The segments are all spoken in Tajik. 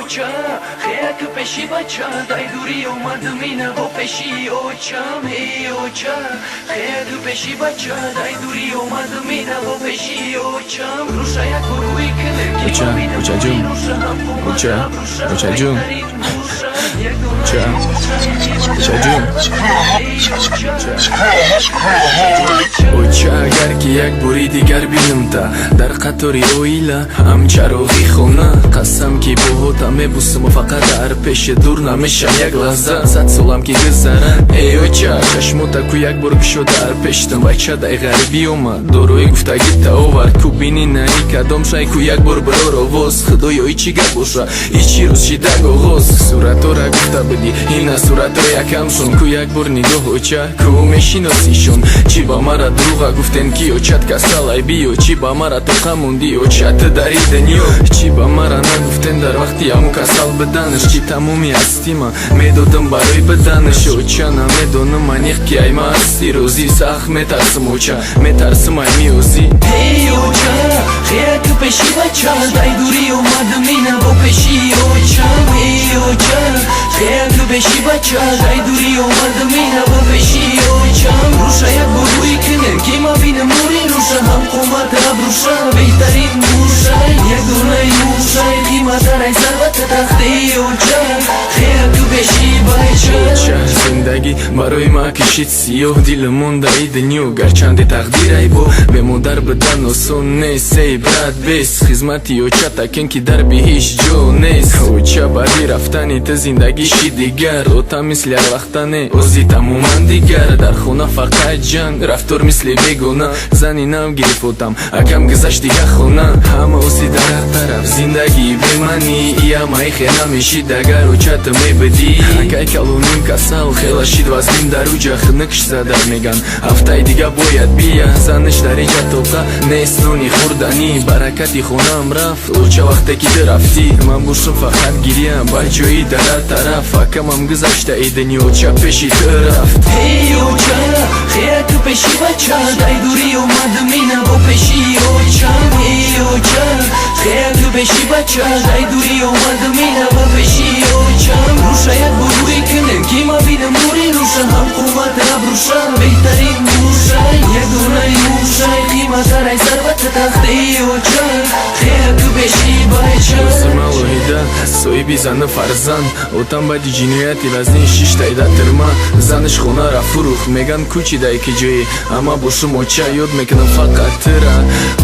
оча, хеяк пеши бача, дай дури омадам ина бо пеши очам. Эй, оча, хеяк пеши бача, дай дури омадам ина бо пеши очам. Руша як рӯи кунем. Оча, очаҷон. Оча, очаҷон. Оча, очаҷон. Оча, агар ки як бори дигар бинамта дар қатори оила, ҳамчароғи хона, қасам ки боҳота мебусаму фақат дар пеши дур намешам як лаҳза, 100 солам ки гузара. Эй, оча, чашмота ку як бор кушо дар пештам. Бача дай ғарибӣ омад, дорои гуфтагита овард. Ку бини наи кадом шай, ку як бор бирор овоз. Худоё, и чӣ гап боша, и чӣ рӯз шидаг оғоз? Суратора гуфта будӣ, ина суратро якамшон. Ку як бор нигоҳ, оча, ку мешиносишон? Чӣ ба мара дурӯға гуфтен, ки очат касалай, биё? Чӣ ба мара тоқа мондӣ, оча, ту дар и дунё? Чӣ ба мара нагуфтен дар вақти ҳамун касал биданаш? Чӣ тамоми ҳастима медодам барои биданаш? Оча, намедонам аниқ ки ай ма ҳасти розӣ. Сахт метарсам, оча, метарсам ай миёзӣ. Эй, оча, хеяк пеши бача, дай дури омадам ина бо пеши очам. Эй, оча, хеяк пеши бача, дай дури омадам ина бо пеши очам. Руша як бор рӯи кунем, ки ма бинам нури руша, ҳам қомат абруша, беҳтарин мушай, як донаи мушай, қиматтарай сарвата тахти. Оча, хеяк пеши бача. Оча, зиндагӣ барои ма кишид сиёҳ, дилам мондаи дунё, гарчанде тақдирай бо бемодар бидан осон нест. Эй, брат, бес хизмати оча такен, ки дар биҳишт ҷо нест. Оча, баъди рафтани ту зиндагӣ ши дигар. Ота мисли ҳарвақта не, ози тамоман дигар. Дар хона фақат ҷанг, рафтор мисли бегона. Зани нав гирифт отам, акам гузашт дига хона. Ҳама ози дар ҳар тараф, зиндагии беманӣ. Иямаи хе намешид, агар очата мебидӣ. Акай калоним касал хела шид, вазнин дар уҷа хинукш зада меган, ҳафтаи дига бояд бия. Заниш дар иҷа тоқа нест, нони хӯрданӣ. Баракати хонаам рафт, оча, вақте ки ту рафтӣ. Ман бошам фақат гиря ба ҷои дар ҳар тараф. Акамам гузашта и дунё, оча, пеши ту рафт. Эй, оча, хеяк пеши бача, дай дури омадам ина бо пеши очам. Эй, оча, хеяк пеши бача, дай дури омадам ина бо пеши очам. Руша як бор рӯи кунем, ки ма бинам нури руша, ҳам қомат абруша, беҳтарин мушай, як донаи мушай, қиматтарай сарвата тахти. Оча, хеяк пеши бача. Рӯзи алоҳида, соҳиби зану фарзанд, отам баъди ҷинояти вазнин шиштайда тирма. Занаш хонара фурӯхт, меган кӯчидай ки ҷое. Ама бошум, оча, ёд мекунам фақат тира.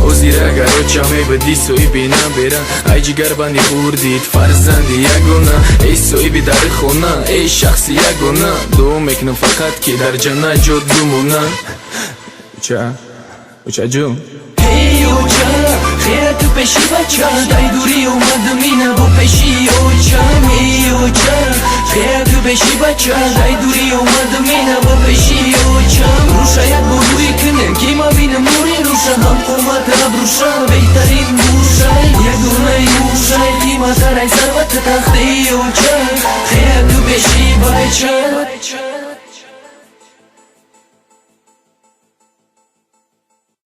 Озир агар оча мебидӣ, соҳиби набера, ай ҷигарбанди хурдид, фарзанди ягона, эй соҳиби дари хона, эй шахси ягона, дуо мекунам фақат, ки дар ҷаннат ҷо бимона. Оча, очаҷон. Эй, оча, хеяк пеши бача, дай дури омадам ина бо пеши очам. Эй, оча, хеяк пеши бача, дай дури омадам ина бо пеши очам. Руша як бор рӯи кунем, ки ма бинам нури руша, ҳам қомат абруша, беҳтарин мушай, як донаи мушай, қиматтарай сарвата тахти. Оча, хеяк пеши бача.